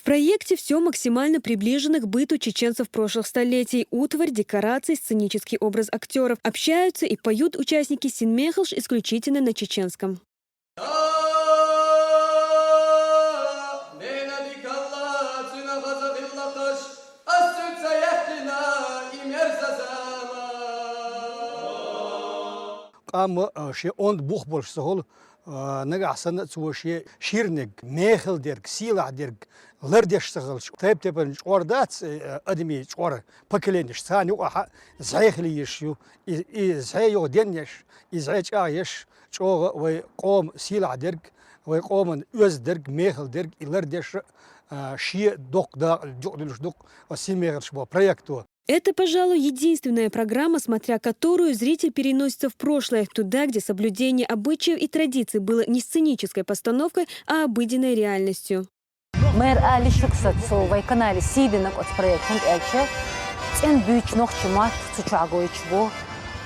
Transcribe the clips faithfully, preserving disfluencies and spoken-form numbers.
проекте все максимально приближено к быту чеченцев прошлых столетий. Утварь, декорации, сценический образ актеров. Общаются и поют участники «Син мегьалш» исключительно на чеченском. Къам, а, шен онда бух болуш ца хуьлу, а, нагахь санна а цо шен ширниг, мехала дерг, сийлахь дерг лардеш ца хилча, тайп-тайпана чкъор дац, э, адамийн чкъор, поколенеш, царна юкъахь а зӀе хила йиш ю. И, и зӀе юха денъеш, и зӀе чӀагӀъеш, чӀогӀа вай къоман сийлахь дерг, вай къоман оьзда дерг, мехала дерг, и лардеш а, а, шен доккха дакъа юкъадуьллуш ду-кх оцу «Син мегьалш» боху проекто. Это, пожалуй, единственная программа, смотря которую зритель переносится в прошлое, туда, где соблюдение обычаев и традиций было не сценической постановкой, а обыденной реальностью. Мера ала йиш ю-кх сан цу вай канале сий динарг оцу проектан, хӀунда аьлча цӀена буьйцу нохчийн мотт цу чохь гойтуш бу.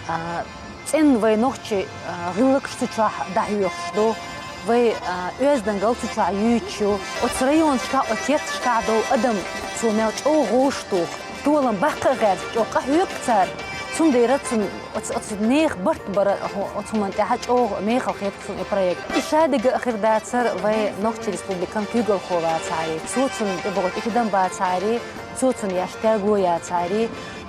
А, цӀена вай нохчийн, а, гӀиллакхаш цу чохь дӀахьоьхуш ду. Вай, а, оьздангалла цу чохь юьйцуш ю. Оцу районашкахь, оцу кхаьрдашкахь долу адам цо мел чӀогӀа вовшахтуху. Толам баккха а гӀерташ, чӀогӀа къахьоьгу цара. Цундела цунна оцу, оцу нехан барт бар, оцу хӀуманна тӀехь чӀогӀа мехала хет-кх суна и проект. И шадерг а хир дацара вай Нохчийн Республикан куьйгалхо вацахьара, цо цунна тӀебогӀучу и тидам бацахьара, цо цунна еш терго яцахьара,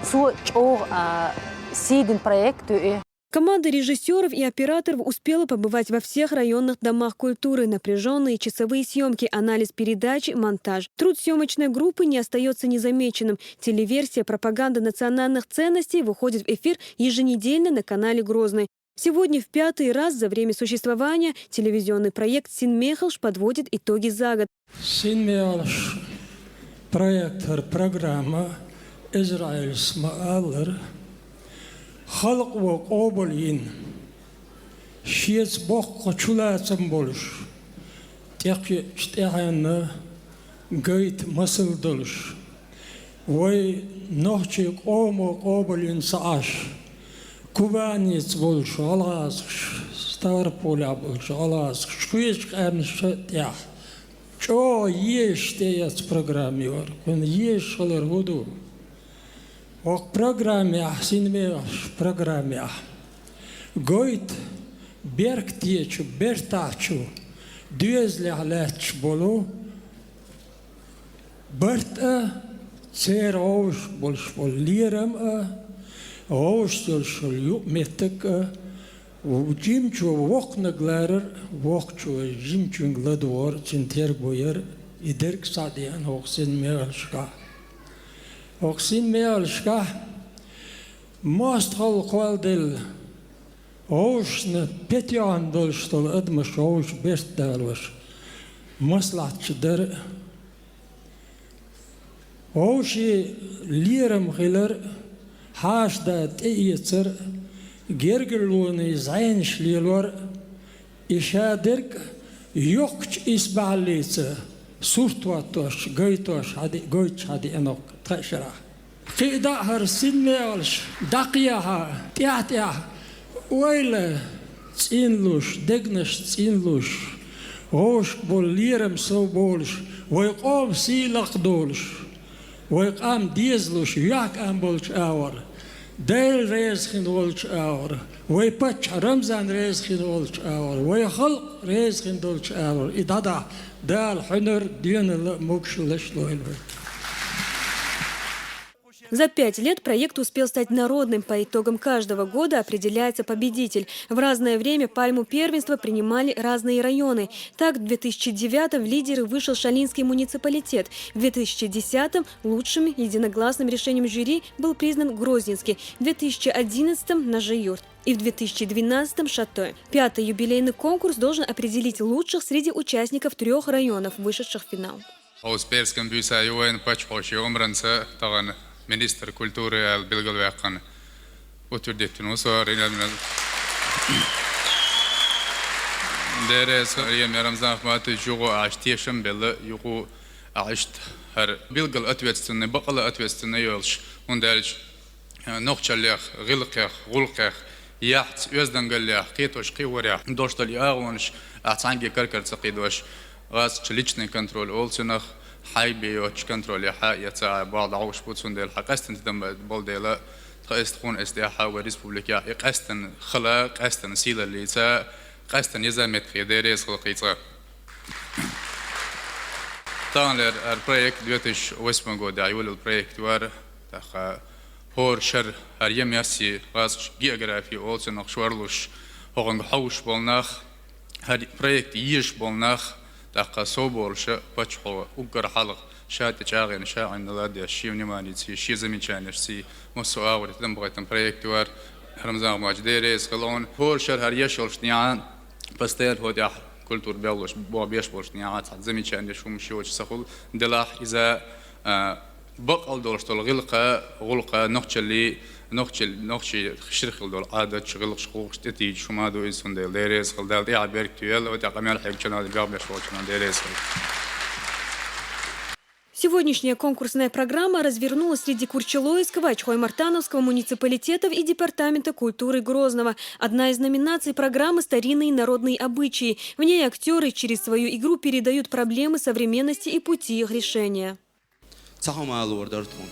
цо чӀогӀа, а, сий дина проект ю и. Команда режиссёров и операторов успела побывать во всех районных домах культуры. Напряжённые часовые съёмки, анализ передачи, монтаж. Труд съёмочной группы не остаётся незамеченным. Телеверсия «Пропаганда национальных ценностей» выходит в эфир еженедельно на канале «Грозный». Сегодня в пятый раз за время существования телевизионный проект «Син мегьалш» подводит итоги за год. «Син мегьалш» проект, хӀара программа, Израилс ма-аллара, халкъо къобалйина, шеца боккха чулацам болуш, тӀекхуьучу тӀаьхьенна гайта масал долуш, вай нохчийн къомо къобалйина ца Ӏаш, Кубаница болчу гӀалгӀазахаша, Ставрополехь болчу гӀалгӀазахаша, кхечу къаьмнашна тӀехь чӀогӀа езаш тӀеэцна программа ю хӀара. Кхунна езаш хилар хӀун ду? ХӀокху программехь, «Син мегӀалш» программехь, гойту беркатечу, бертахь чу доьзалехь лаьтташ болу барт а, церан вовшах болуш болу лерам а, вовшах йолуш йолу юкъаметтиг а, жимачо воккханиг ларар а, воккхачо жимачуьнга ладогӀар а, цуьнан терго яр а, и дерг схьадеана хӀокху «Син мегӀалшкахь». ХӀокху «Син мегӀалшкахь» мостагӀалла кхолладелла, вовшашна петоьхна долуш долу адамаш вовшашна берт далош, маслаӀаташ дар а, вовшийн лерам хилар а, хьаша-да тӀеэцар а, гергарлонийн зӀенаш лелор а, и шадерг а йоккхачу исбаьхьаллица сурт хӀоттош, гайтош хьаде-, гойтуш хьадеана хӀокху тхаьш шарахь. Кхин а дӀа а хӀара «Син мегӀалш» дӀакхехьа, тӀаьхь-тӀаьхьа ойла цӀийнлуш, дегнаш цӀийнлуш, вовшашка болу лерам сов болуш, вай къоман сий лакхадолуш, вай къам дезалуш, юьхькӀам болчу агӀор, Дела реза хин волчу агӀор, вай паччахь Рамзан реза хин волчу агӀор, вай халкъ реза хин долчу агӀор, и дӀадахьа Дала хьуьнар а, доьналла а могушаллаш а лойла вай. За пять лет проект успел стать народным. По итогам каждого года определяется победитель. В разное время пальму первенства принимали разные районы. Так, в две тысячи девятом в лидеры вышел Шалинский муниципалитет, в две тысячи десятом лучшим единогласным решением жюри был признан Грозненский, в две тысячи одиннадцатом — Нажи-Юрт и в две тысячи двенадцатом — Шатое. Пятый юбилейный конкурс должен определить лучших среди участников трёх районов, вышедших в финал. Оцу пӀераскан буьйса ю вайна паччахьо шен омранца тахана министр культуры аьлла билгалваьккхина, утвердить вина ву со, Ринат Миназов. Дера, со Римма Рамзан Ахматович, юха а Ӏаш тешам а белла, юха а иштта хӀара билггал ответственный, бакъала ответственный йолуш, хӀунда аьлча нохчаллех, гӀиллакхех, гӀуллакхех, яхьца, оьздангаллех, кхетош кхиорехь долуш долу и агӀонаш ахь цхьаьнгге кара-кара ца кхийдош, ГӀазкхаша личный контроль олу цунах, хьайбе йоцчу контролехьа я ца а бала дӀахьуш бу, цундела хьан къаьстина тидам болу дела, тхан эста хун эста тӀехьа вай республикехь и къаьстина хала, къаьстина сийлаллица, къаьстина еза меттахъе дереза хала кхийца. Таханлера ара проект две тысячи восьмой годехь йолалла проект вара, тӀаккха хӀора шара хӀара я месси гӀазкхаша география олу цунах шорлуш, хӀокхуьнга хьовш болу нах, хӀара проект езаш болу нах, тӀаккха соболуша паччахьо уггар хьалха ша тӀе чӀагӀйина, ша Ӏинна ладеш, шен вниманеций, шен замечанешций, массо а агӀор тидам бахийтина проект вара. Рамзан Ахматович, дереза хила хьуна. ХӀора шара хӀара еш йолуш дехьа, постоянно хӀо тӀехь культура беш болуш, беш болуш дехьа, цхьа замечанеш хӀумаш йоцуш ца хуьлу, делахь иза, а, баккъал долуш долу гӀиллакха, гӀуллакха, нохчаллий, нохчал-, нохчий шира хила долу Ӏадаташ, гӀиллакхаш, гӀуллакхаш тӀетийжаш хӀума ду иза, цундела дереза хила Дала тӀехь беркате йойла, тӀаккха мел хьегначунна, бехбеш болчунна дереза хила. Сегодняшняя конкурсная программа развернулась среди Курчалойского, Ачхой-Мартановского муниципалитетов и Департамента культуры Грозного. Одна из номинаций программы — «Старинные народные обычаи». В ней актёры через свою игру передают проблемы современности и пути их решения. Цхьа хӀума лур дара тхуна.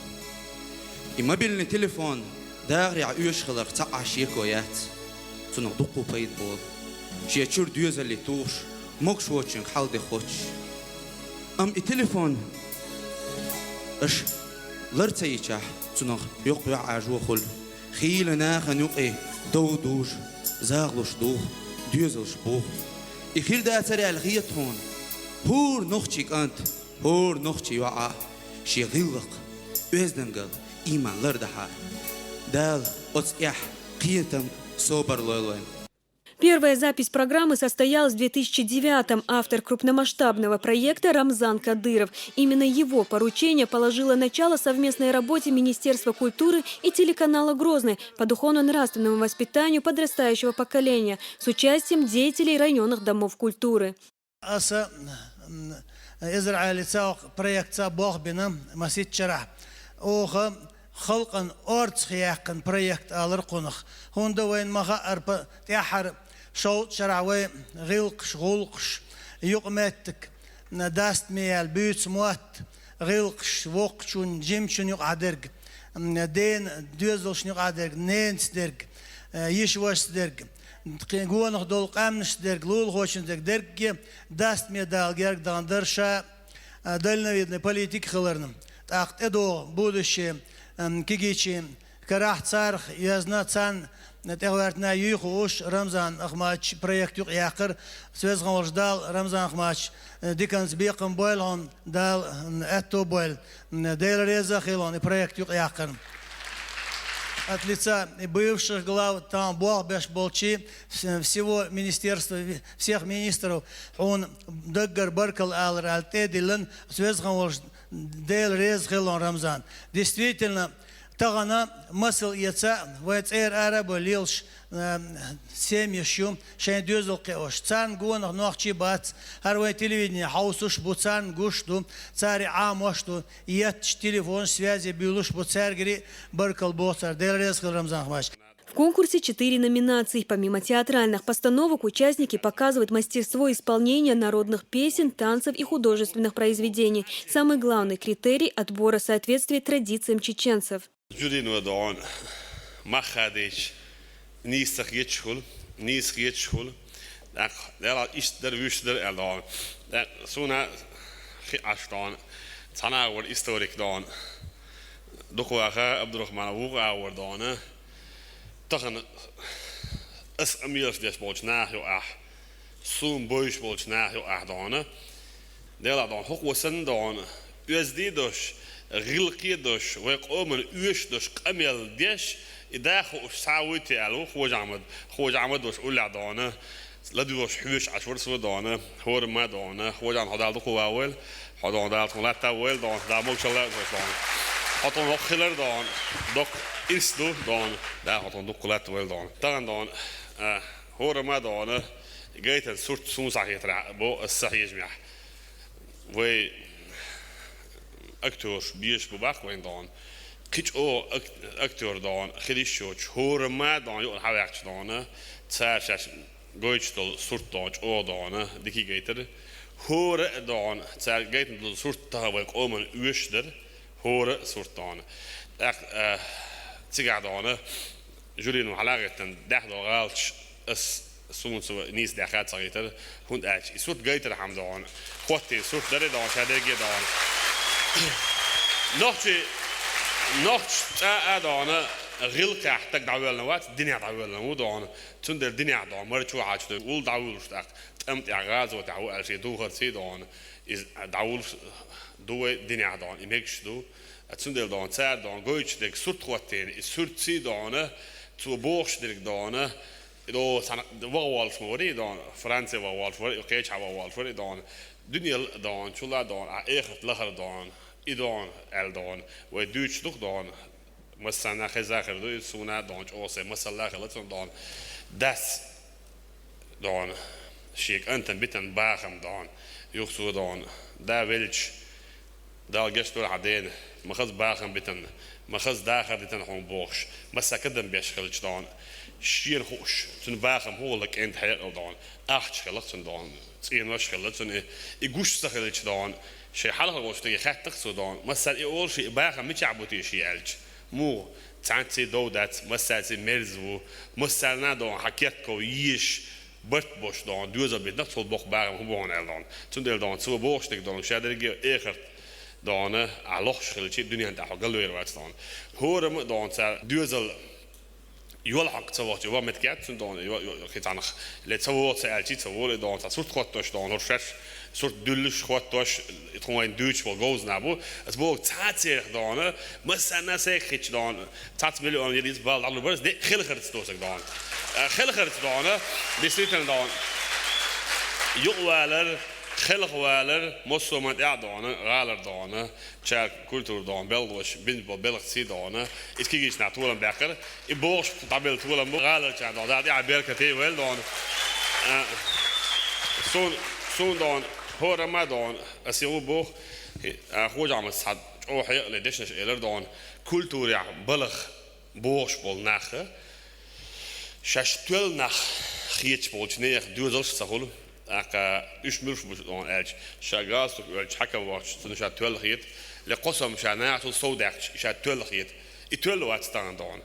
И мобильный телефон дахарехь оьшуш хиларх цхьа а шеко яц. Цунах дуккха пайда болу. Шен чуьра доьзалле тухуш, могуш воцчуьнга хьал де хоцуш. Амма и телефон аша лар ца йичахь, цунах йоккха йоӀ Ӏажо хуьлу. Хийла нахана юкъе дов дужу, захалуш духу, доьзалш буху. И хир дацара аьлла хета хьуна. ХӀора нохчийн кӀант, хӀора нохчийн йоӀа шен гӀиллакх, оьздангалла, ийман лардахьара. Дала оцу тӀехь кхетам, собар лойла вайна. Первая запись программы состоялась в две тысячи девятом. Автор крупномасштабного проекта Рамзан Кадыров. Именно его поручение положило начало совместной работе Министерства культуры и телеканала «Грозный» по духовно-нравственному воспитанию подрастающего поколения с участием деятелей районных домов культуры. Аса, м, Израилица окху проектца болх бина масийтта шарахь. Оха халкъан орцах яьккхина проект алар кхунах. ХӀунда вайна ма хаъара, тӀаьххьара шовзткъа шарахь вай гӀиллакхаш, гӀуллакхаш, юкъаметтиг, м, дастаме яьлла буьйцу мотт, гӀиллакхаш, воккхачун, жимачун юкъахь дерг, м, дена доьзалшна юкъахь дерг, ненца дерг, э, йишвашца дерг, кхин гонах долу къаьмнашца дерг, лулахочунца дерг, дерриге дастаме дала герга дахана дара ша, э, дальновидный политик хиларна. ТӀаккха тӀедогӀу будущее, м, кегийчийн карахь царах йоьзна, царна тӀехӀоьттина юй хууш, Рамзан Ахматович проект юкъаяьккхира. Веза-воккха волчу Дала Рамзан Ахматович, э, диканца бекхам бойла хьуна, Дала, м, аьтто бойла. М, Дела реза а хуьлда хьуна и проект юкъаяккхарна. От лица и бывших глав, тахана болх беш болчу вс-, всего министерства, ви-, всех министров хьуна даггара баркалла алар аьлла тӀе а диллина, веза-воккха волчу Дела реза хуьлда хьуна, Рамзан. Действительно, тахана масал эца, вайн цӀера ара а бой лелаш, э, семьяш ю, шайн доьзал кхиош. Царна гонах нохчий бац, хӀара вайн телевидени хьовсуш бу, царна гуш ду, царех Ӏамош ду, етташ телефонаш, связи буьйлуш бу, цаьргара а баркалла боху цара. Дела реза хуьлда, Рамзан Ахматович. В конкурсе четыре номинации. Помимо театральных постановок, участники показывают мастерство исполнения народных песен, танцев и художественных произведений. Самый главный критерий отбора — соответствие традициям чеченцев. Жюрино дона мах хадийча, нийса ца хеташ хуьлу, нийса хеташ хуьлу. ТӀаккха, Дела, иштта дара, вуьшта дара аьлла дона. ТӀаккха суна хи Ӏаш дона, цхьана агӀор историк дона. Дукхаваха Абдурахманов вукху агӀор дона. Тахана ас къамелаш деш болчу наха юкъахь, суна бовзуш болчу наха юкъахь дона. Дела дона, хӀокхо санна дона, оьзда а долуш, гӀиллакх а долуш, вайн къоман оьшуш долуш къамел деш, и да хууш схьа вуй те аьлла ву Хож-Ахьмад, Хож-Ахьмад волуш уллехь дона. ЛадугӀуш хьоьжуш Ӏаш вара со дона, хӀорамма дона, Хож-Ахьмад, хьо Дала дукха ван войла, хьо дона Дала тхуна латта войла дона, Дала могушалла а войла дона. Хьо тхуна хӀокху хилар дона, доккха ирс ду дона, Дала хьо тхуна дукха латта войла дона. Тахана дона, а, хӀорамма дона, гайтан сурт суна схьахетарехь бо ас сан хьежамехь. Вай актёраш безаш бу баккха вайн дона. Кхин чӀогӀа ак-, актёр дона, хила йиш йоцуш, хӀорамма дона, юкъара хьаваьккхича дона, цара шаьш гойтуш долу сурт дона, чӀогӀа дона, дика гайтира. ХӀора а дона, цаьрга гайтина долу сурт тахан вайн къоман оьшуш дара, хӀора а сурт дона. ТӀаккха, а, цигахь дона, жюрино хьалагӀеттина, даьхна долу гӀалаташ ас суна цо нийса даьхна ца хийтара, хӀунда аьлча и сурт гайтархьама дона. ХӀоттийна сурт дара дона, ша дерриге дона. Нохчий, нохчий цкъа а дона, гӀиллакхехь стаг дӀавоьллина вац, динехь дӀавоьллина ву дона. Цундела динехь дона, марчо хьаьжча, вуьйла дӀавуьйлуш тӀаккха. ТӀам тӀехь, гӀазотехь ву аьлла шен духарций дона, иза дӀавуллуш ду вай динехь дона, и мегаш ду. Цундела дона, цара дона, гойтуш дерг сурт хӀоттийна, и суртций дона, цо бохуш дерг дона, и дона, цхьана ваха воллуш ма варий дона, Франце ваха воллуш варий, кхечахьа ваха воллуш варий дона, дуьненал дона, чула дона, а эхарт лахара дона, и дона, аьлла дона, вай дуьйцуш ду-кх дона. Массарна хезна хир ду иза, суна а дона, чӀогӀа сайн масалла а хилла цунна дона. Дас дона, шен кӀантана битина бахам дона, юха цо дона, да велча, Дала гечдойла хьан дена, ма хаза бахам битина, ма хаза дахар дитина хьуна бохуш, массаьрга кадам беш хилча дона, шена хууш, цуьнан бахам хӀун хилла кӀентан хьекъал дона, ахча хилла-кх цуьнан дона, цӀенош хилла цуьнан, и, и гуш ца хилча дона, шайн хьалха волчу стаге хаьттина-кх цо дона, массаьрга и олуш, и бахам мичахь бу те шен аьлча. Муха? Цхьаьнцций дов дац, массаьрций мерза ву, массарна а дона хьан кертков езаш, барт бош дона, доьзал битина-кх цул боккха бахам хӀун бу хьуна аьлла дона. Цундела дона, цо бохуш дерг дона, ша дерриге а эхарт дона, ахь лохуш хилча, дуьнен тӀехь хьо галвер вац дона. ХӀораммо а дона, цара доьзал йол хьокху ца вахча, ван меттиг яц цуьнан дона, йо-, йо-, йо-, кхин цхьанах, ле ца вогӀу ца аьлчий, ца волу и дона, цхьа сурт хӀоттош дона, хӀорш шаьш сурт дуьллуш, хӀоттош, и тхуна вайн дуьйцуш болу говза нах бу. Аса боху, цхьа церах дона, массарна а сайга хетча дона, цхьацца миллион йилла иза бала дӀалур бара, де-, хелхарца досаг дона. Э, хелхарца дона, действительно дона. Юкъавалар, хелхавалар, массо а ман тӀехь а дона, гӀалар дона. Чара культура дона, белхалоша бина болу белхаций дона, иза кегийчу нах толам баьккхира, и бохуш дӀабелла толам бу, гӀаларчарна дона, Дала тӀехь беркате а вайла дона. А, суна, суна дона, хӀорамма а дона, аса юха боху, а, Хожа-Ахьмада цхьа чӀогӀа хьекъале дешнаш элира дона, культурехь балха бохуш болу нах, шаьш тоьлла нах хеташ болчу нехан доьзалш а ца хуьлу, тӀаккха уьш муьлш бу шуна аьлча, ша галстук оьллича хьаькам вахча, цунна ша тоьлла хета, ле кхо сом ша нахаца сов даьккхича, и ша тоьлла хета. И тоьлла вац тахана дона.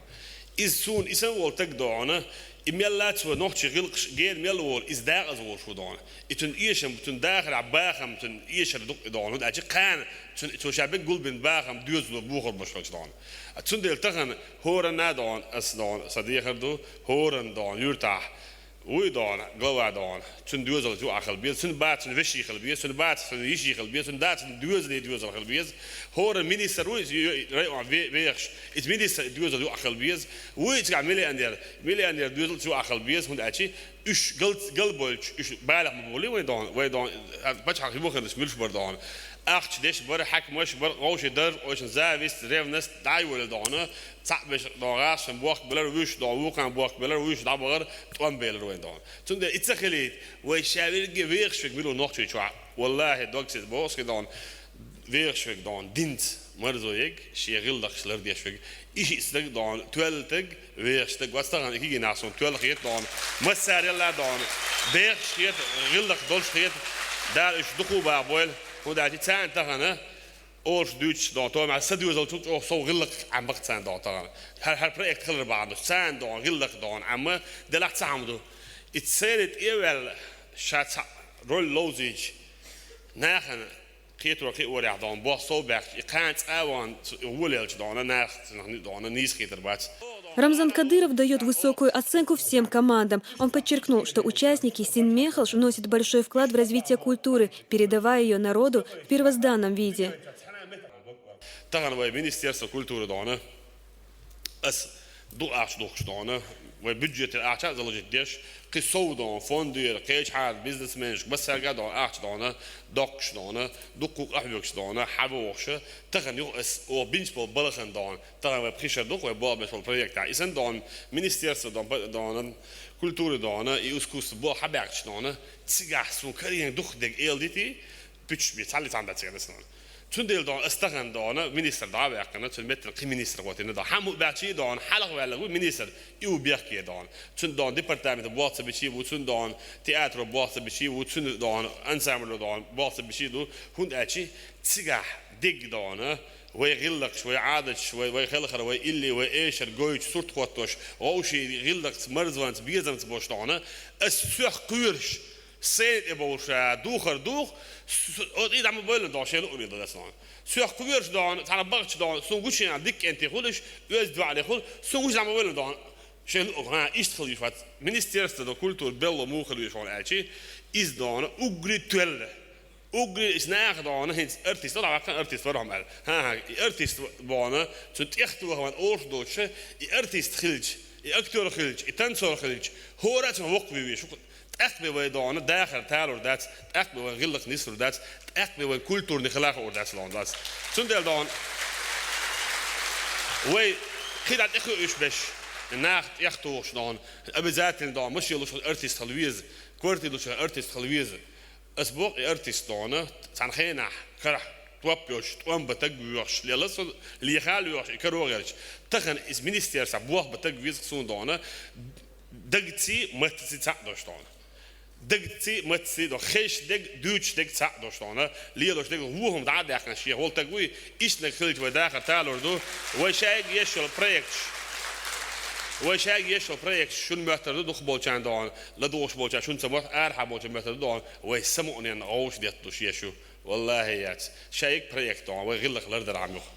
Иза суна, и санна волу стаг дона, и мелла а цо нохчийн гӀиллакхаш гена мел волу, иза декъаза волуш ву дона. И цуьнан эшам, цуьнан дахарехь бахам, цуьнан эшар ду-кх и дона. ХӀунда аьлча кхана цуьнан, цо ша бен гулбина бахам доьзало бохур бу шуьга дона. Цундела тахана хӀоранна а дона, ас дона, сан дехар ду, хӀоранна дона, юьртахь вуй дона, глава дона, цуьнан доьзалца юкъахь хила беза, цуьнан бацана веший хила беза, цуьнан бацана йиший хила беза, цуьнан дацана доьзале доьзал хила беза. ХӀоранна министр вуй, ю-, ю-, район ве-, вехаш, иза министр доьзал юкъахь хила беза. Вуй цигахь миллионер, миллионер доьзалца юкъахь хила беза, хӀунда аьлча уьш гал-, галбойлуш, уьш балех ма бовлий вайн дона, вайн дона, а, пачхьалкх юххе деш муьлш бара дона. Ахча деш бара, хьаькамаш бара, вовший дара, оцу зависть, ревность дӀайолийла дона, цхьаъ беш дона, гӀазкхашна бохк белара, вуьш дона, вукхарна бохк белара, вуьш дӀабахара, тӀом белара вайн дона. Цундела и ца хилийта, вай ша верриге вехаш верг мила ву Нохчийчохь. Валлахьи, дог цига боху аса дона, вехаш верг дона, динца марзо ерг, шен гӀиллакхаш лардеш верг. И шиъ стаг дона, тоьлла стаг, вехаш стаг вац тахана, и кегий нах суна тоьлла хета дона, массарел а дона, бехаш хета, гӀиллакх долуш хета, Дала уьш дукха а бахабойла, хӀунда аьлча царна тахана, олуш дуьйцуш дона, томаьл сан доьзалчул чӀогӀа сов гӀиллакх Ӏамбакх царна дона тахана. ХӀара, хӀара проект хилар бахьана долуш, царна дона, гӀиллакх дона, Ӏамма делахь ца хьама ду. И церан тӀе а ваьлла, ша цхьаъ роль ловзийча, нахана кхетор кхиорехь дона, боху сов баьхча, и кхана цкъа а ван, цу, и волаелча дона, нах цунах ни-, дона, нийса хетар бац. Рамзан Кадыров даёт высокую оценку всем командам. Он подчеркнул, что участники Синмехалш вносят большой вклад в развитие культуры, передавая её народу в первозданном виде. Тахана вай Министерство культуры дона, ас дукха ахча духкуш дона, вай бюджетера ахча а заложить деш, кхин сов дона, фондера, кхечахьара бизнесменашка, массаьрга а дона, ахча дона, доккхуш дона, дуккха къахьоьгуш дона, хьавогӀуш, тахана юха ас оха бинчу болу балхана дона, тахана вай пхи шар ду-кх вай болх беш болу проектехь. И санна дона, министерство дона, дона, культуры дона, и искусство болх хьабаьккхича дона, цигахь суна карийна дукха дерг эладитий, пуьчаш бе цхьалли цхьаьна дац гӀанасна. Цундела дона ас тахан дона министр дӀа а ваьккхина, цун меттана кхин министр гӀотина дона. Хьамму баьчий дона, хьалха ваьлла ву министр, и ву бехке дона. Цун дона департамента болх ца бичий ву, цун дона театро болх ца бичий ву, цун дона ансамбло дона болх ца бичий ду. ХӀунда аьлчи цигахь дегдона, вай гӀиллакхаш, вай Ӏадаташ, вай, вай хелхар, вай илли, вай эшар гойтуш, сурт хӀоттош, вовший гӀиллакхца, марзванца, безамца бош дона, ас цох кхоьруш, сцена тӀе бовлуша, духар дух, с-, с-, о, и дӀа ма бойла дона, шен луъург дона ас дона. Цох кхоьруш дона, цхьана бахча дона, сун гучина диккенти хулаш, оьзда ваӀле хул, сун гучина дӀа ма бойла дона. Шен луъург, хӀа, иштта хила йиш вац. Министерство до культуры белло муха хила йиш вон аьлчи, из дона, угри тоьлла. Угри ис наха дона, хӀинца артист, вала ваккхан артист вара хьо аьлла. ХӀа-хӀа, и артист бона, цу тӀехтоха ван ош доцуша, и артист хилча, и актёр хилча, и танцор хилча, хӀора цун воккха вевеш, тӀаккха бе вай дона, дахар талур дац, тӀаккха бе вай гӀиллакх нислур дац, тӀаккха бе вай культурный хила хуур дац лон дац. Цундела дона, вай кхидӀа тӀехуьуш беш, нах тӀехтухуш дона, обязательно дона, машин луш артист хила веза, квартира луш артист хила веза. Ас боху и артист дона, цхьана хенахь карахь топ йоцуш, тӀом бан таг воьхуш, лела со леха а лоьхуш, и каро гӀерташ. Тахана иза министерствахь болх бан таг веза суна дона, дагций, маттаций цхьаъ долуш дона. Дагций, маттаций дона, хезаш дерг, дуьйцуш дерг цхьаъ долуш дона, лелош дерг вон хӀума дӀа а даьккхина шех волу таг вуй, иштаниг хилча вай дахар талур ду, вай шайга еш йолу проекташ. Вай шайга еш йолу проекташ шуна моьттур ду, дукхахболчарна дона, ладугӀуш болчарна шуна ца моьтту, арахьа болчарна моьттур ду дона, вай самукъаненна гӀовш детталуш еш ю. Валлахи, яц. Шайга проект дона, вай гӀиллакх лардар Ӏам юха.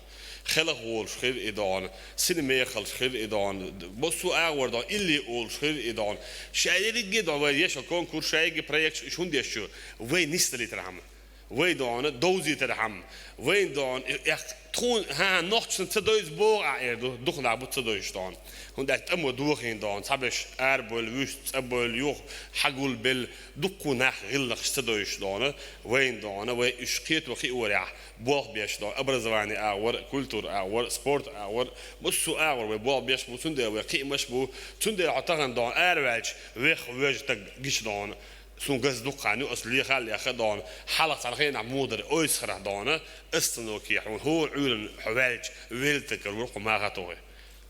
Хелах волуш хир и дона, сина мехалш хир и дона, массо а агӀор дона, илли олуш хир и дона. Шайгахь дона, вай ешал конкурс, шайгахь проект, уьш хӀунда еш ю? Вай нисдалийтархьама. Вай дона, довзийтархьама. Вайн дона, и, и, тхуна, хӀа, нохчашна ца дойзу боху а эр ду, дукха нах бу ца дойзуш дона. ХӀунда аьлча тӀамо дохийна дона, цхьаберш арабевлла, вуьшта цӀа бевлла, юха хьагулбелла, дуккха нах гӀиллакхаш ца дойзуш дона, вайн дона, вай уьш кхето хиорехь, болх беш дона, образование агӀор, культура агӀор, спорт агӀор, массо а агӀор вай болх беш бу, цундела вай кхиамаш бу, цундела хьо тахана дона, араваьлча, вех вежа таг гича дона. Суна газ дуккха хан ю, ас леха а леха дона, хьалха цхьана хенахь муха дара, Ойсхарахь дона, остановке хьуна, хӀора Ӏуьйранна хьо ваьлча, веллатаг карор вара хьо маха а тухий.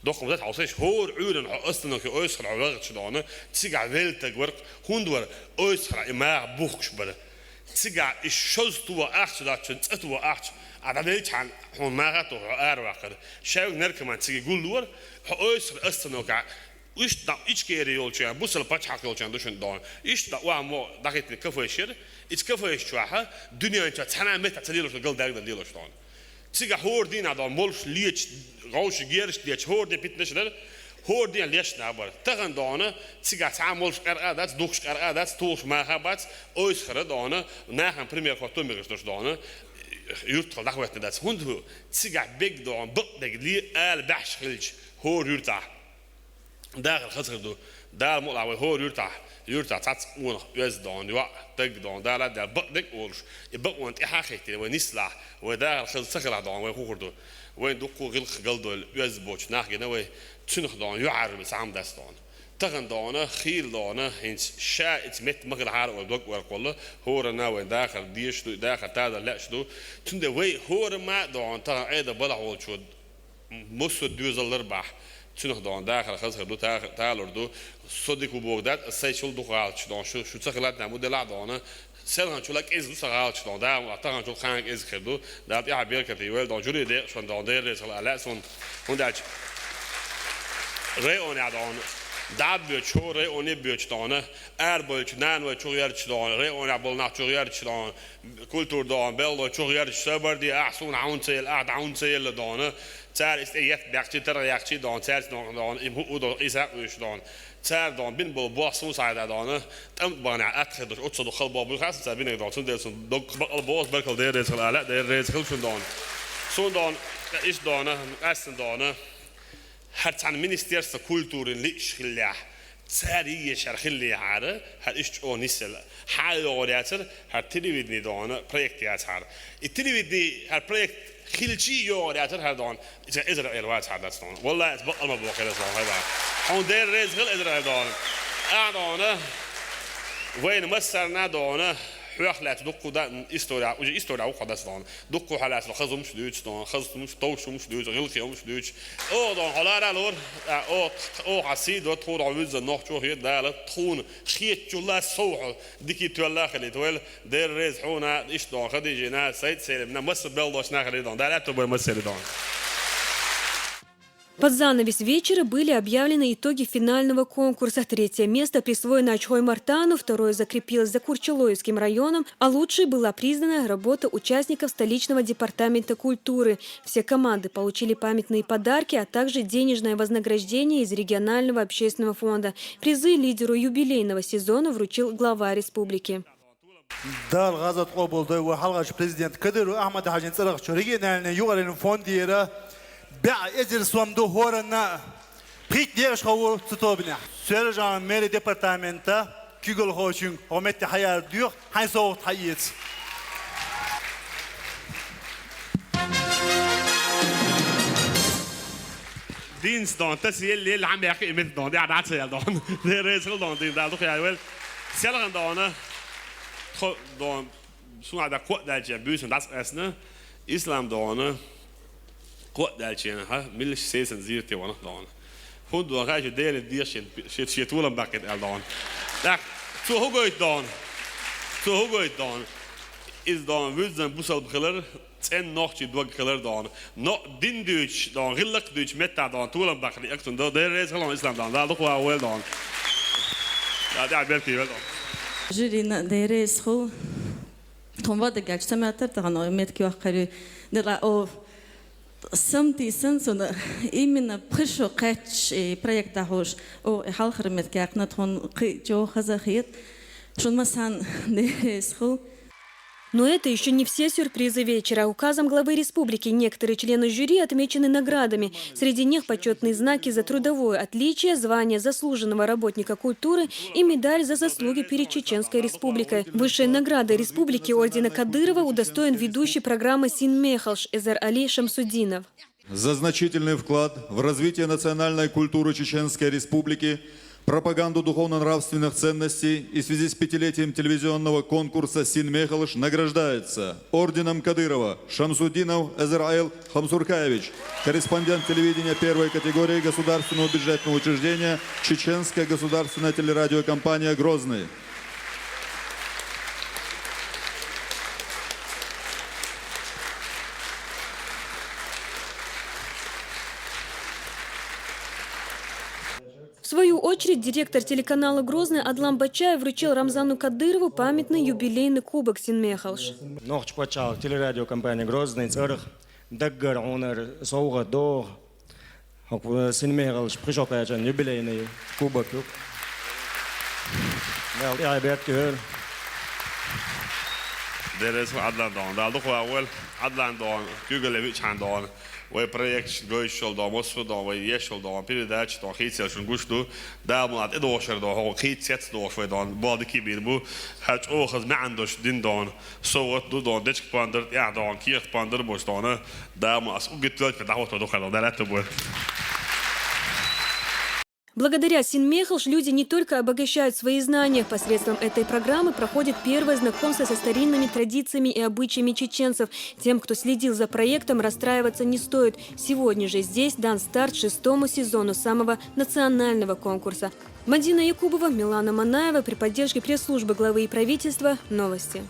Доккха ма дац хьо сеш, хӀора Ӏуьйранна хьо остановке Ойсхарахь хьо ваьлча дона, цигахь веллатаг вара, хӀунда вара, Ойсхарахь и маха бухкуш бара. Цигахь и шозза тоха ахча доцучун цӀа тоха ахча, а дӀаделчхьана хьуна маха а тухий хьо араваккхар. Шайга наркоман цига гуллора, хьо Ойсхарахь остановкехь, Иштта дӀа Ичкери йолчарна, бусалба пачхьалкх йолчарна ду шуна дона. Иштта дӀа охьа-мо дӀахӀиттина кафеш яра. Иза кафеш чохь дуьнен чохь цхьана а меттехь ца лелош галдаьгна лелош дона. Цигахь хӀора дийнахь дона молуш леташ, гӀовши гераш леташ, хӀора ден питанаш дара, хӀора ден леш нах бара. Тахана дона, цигахь цхьа а молуш къаьркъа а дац, духкуш къаьркъа а дац, тухуш маха а бац, Ойсхара дона, нахана пример хӀотто мегаш долуш дона, юьртахь дӀахӀоьттина дац. ХӀунда хӀу? Цигахь бег дона, бакъдерг ле, ала баьхьаш хилча, хӀора юьртахь. Дахар хаза хир ду. Дала мукъалахь вай хӀора юьртахь, юьртахь цхьацца къонах оьзда дона, йоӀ, даг дона, Дала а даьлла, бакъдерг а олуш, и бакъонан тӀаьхьа а хӀиттина, вай нислахь, вай дахар хаза ца хилахь дона, вай хӀун хир ду? Вайн дуккха а гӀиллакх галдойла, оьзда боцу нах гина вай, цуьнах дона, юьхьӀаьржа ма ца хьамдац дона. Тахана дона, хийла дона, хӀинца ша иза метта ма хилахьара вай дог оркъолла, хӀоранна вайн дахар дезаш ду, и дахар тадала лаьаш ду. Цундела вай хӀора ма а дона, тахана Ӏеда балахь волчо Массо а доьзаллар бахь, цуьнах дона дахар хаза хир ду, та-, талур ду. Со дика ву боху дац, ас сайчул дукха гӀалаташ дона, шу, шу ца хиларна ма делахь дона. Селханчул а кӀезиг ду сан гӀалаташ дона, да, таханчул кхана кӀезиг хир ду. Дала тӀаьхьа беркате йойла дона, жуьре декъашван дона, Дела реза хила а лаьа суна. ХӀунда аьлча районехь дона, дӀа а боьдуш, хӀора районе а боьдуш дона, арабевллачу нанойн чугӀерташ дона, районехь болу нах чугӀерташ дона, культура дона, беллой чугӀерташ, са бар де, ахь суна хьуна ца елла, ахь дӀа хьуна ца елла дона. Цара иза тӀе етта баьхчи, тара яхчи дона, цаьрца дона, дона, и хӀуъу дона, Ӏийса а вуьйш дона. Цара дона, бина болу болх суна схьайда дона, тӀамтӀа бахьанехь атта хир долуш, оццул дукха хала болх буьйхьа сан цара бинарг дона, цундела сан дог бакъал боху, баркалла, Дела реза хила а лаьа, Дела реза хила шуна дона. Суна дона, иштта дона, къаьстина дона. ХӀара цхьана министерство культурин лиъаш хиллехь, цара йиъеш хӀара хиллехьара, хӀара иштта чӀогӀа нисъелла. Хьан йогӀур яцара, хӀара телевидение дона проект яцахьара. И телевидение хӀара проект хилчий йогӀур яцара хӀара дона, иза Израиль вацахьара дац дона. Валлахи, иза бакъал ма боху хир аса дона, хӀай дона. Хьуна Дела реза хила Израиль дона. Ахьа дона, вайна массарна дона, Пхьоьхлаьцна дуккха да, история, уже история ву хьо дас дон. Дуккха хьалаьцна хаза хӀумаш дуьйцу дон, хаза хӀумаш, товш хӀумаш дуьйцу, гӀиллакхе хӀумаш дуьйцу. О, дон, хьо лара лор, а, о, о, хьа сий до, тхо дон визза нохчо хет Дала, тхуна хетачул а сов хьо, дикий тоьлла хилийта вайла, Дера реза хьуна, иштта дон, Хадижина, Сайд Селимна, масса белдочна хилий дон, Дала аьтту бой масса дон. Под занавес вечера были объявлены итоги финального конкурса. Третье место присвоено Ачхой-Мартану, второе закрепилось за Курчалоевским районом, а лучшей была признана работа участников столичного департамента культуры. Все команды получили памятные подарки, а также денежное вознаграждение из регионального общественного фонда. Призы лидеру юбилейного сезона вручил глава республики. Дала гӀазот къобалдой вай хьалхарчу президент Кадыров Ахьмад-Хьаьжин цӀарах чу региональный юкъараллин фондера бӀе эзар сом ду хӀоранна а. Пхийтта декъашхо ву цу тобанехь. Соьлжа-ГӀалин мэрин департамента куьйгалхочуьнга хьо метте хьаяр доьху, хьайн совгӀат хьаэца. Динца дон, таса елла, елла хьан баьккхи и метта дон, дӀа ца ял дон. Дера реза хила дон, дин Дала дукха ял вел. Селхана дона, тхо дон, суна дӀа кхоъ даьлча, буьйсан дӀа ца къаьстина, Ислам дона, кхоъ даьлча, хьа, милла сесана зийрте ванах дона. ХӀунда ван хаьа, шу Делан деза шен, шен, шен толам баккхийта аьлла дона. ТӀаккха цо хӀу гойту дона? Цо хӀу гойту дона? Иза дона, вуьззина бусалба хилар, цӀена нохчий дог хилар дона. Но дин дуьйцуш дона, гӀиллакх дуьйцуш меттахь дона, толам баккхийта аьлла цунна дона. Дера реза хила дона, Ислам дона. Дала дукха ван вел дона. Дала тӀаьхьа беркате вел дона. Жюрина дера реза хила. Тхуна вадагаьлча ца моттара тахана метка йоккхур ю. Дела о сам тийсан цунна именно пхи шо кхаьчча и проект дӀахьош. О, и хьалхара метка яьккхина тхуна кхин а чӀогӀа хаза хета. Шуна массарна дера реза хила. Но это ещё не все сюрпризы вечера. Указом главы республики некоторые члены жюри отмечены наградами. Среди них почётные знаки «За трудовое отличие», звание заслуженного работника культуры и медаль «За заслуги перед Чеченской Республикой». Высшей наградой республики ордена Кадырова удостоен ведущий программы «Синмехалш» Эзар-Али Шамсудинов. За значительный вклад в развитие национальной культуры Чеченской Республики, пропаганду духовно-нравственных ценностей и в связи с пятилетием телевизионного конкурса «Синмехалш» награждается орденом Кадырова Шамсудинов Эзраил Хамсуркаевич, корреспондент телевидения первой категории государственного бюджетного учреждения «Чеченская государственная телерадиокомпания Грозный». В свою очередь, директор телеканала «Грозный» Адлан Бачаев вручил Рамзану Кадырову памятный юбилейный кубок «Синмехалш». Нохчийн пачхьалкхан телерадиокомпани «Грозный» цӀарах даггара хьуна совгӀат доху. ХӀокху «Синмехалш» пхи шо кхаьчна юбилейный кубок ю. Дала тӀаьхье беркате йойла. Дера реза хила Адлан дона. Дала дукха ван вел Адлан дона. Куьйгалле виъчхьана дона. Вай проекташ гойтуш йолу дона, массо а дона, вай еш йолу дона, передача дона, хийцаелла шуна гуш ду. Дала мукъ лахь тӀедогӀуш дара дона, хӀокху хийца цец догӀуш вай дона. Боху дикий бийр бу. Хьан чӀогӀа хаза маьӀна долуш дина дона. СовгӀат ду дона, дечка пандар, тӀехь дона, кехат пандар бу дона. Дала мукъ лахь ас угги тоьлча дӀахӀотто дукха дона. Дала аьтту бой. Благодаря «Синмехалш» люди не только обогащают свои знания. Посредством этой программы проходит первое знакомство со старинными традициями и обычаями чеченцев. Тем, кто следил за проектом, расстраиваться не стоит. Сегодня же здесь дан старт шестому сезону самого национального конкурса. Мадина Якубова, Милана Манаева при поддержке пресс-службы главы и правительства. Новости.